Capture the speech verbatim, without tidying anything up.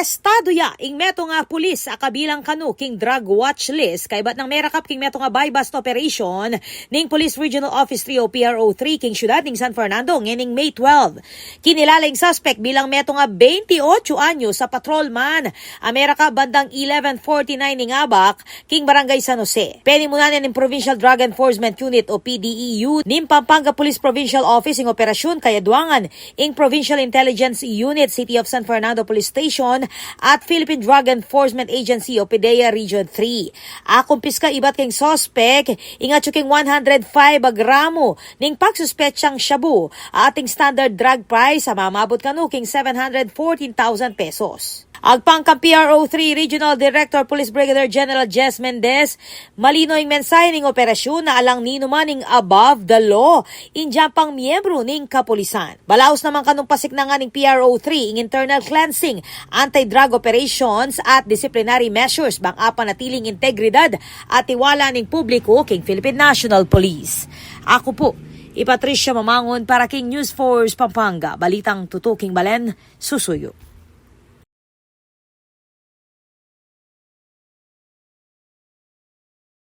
Estadu ya ing metung a pulis a kabilang kanu king drug watch list kaybat nang merakap king metung a buy-bust operation ning Police Regional Office three o P R O three king syudad ning San Fernando ngening May twelve. Kinilala ing suspek bilang metung a bente otso anyos a patrolman a merakap bandang eleven forty-nine ning abak king Barangay San Jose. Penimunan ne ning Provincial Drug Enforcement Unit o P D E U ning Pampanga Police Provincial Office ing operasyun kayaduangan ing Provincial Intelligence Unit, City of San Fernando Police Station at Philippine Drug Enforcement Agency o PDEA Region three. Akumpiska ibat king suspek ing atsu king one hundred five a gramo ning pagsuspetsang shabu, ating standard drug price a mamabut kanu king seven hundred fourteen thousand pesos. Agpang kang P R O three Regional Director Police Brigadier General Jess Mendez, malino ing mensahe ning operasyun na alang ninuman ing above the law ing dyan pang miyembru ning kapulisan. Balaus naman kanung pasiknangan ning P R O three ing internal cleansing, anti-drug operations at disciplinary measures bang apanatiling integridad at tiwala ning publiku king Philippine National Police. Aku pu i Patricia Mamangun para king News Force Pampanga, balitang tutuking balen, susuyu.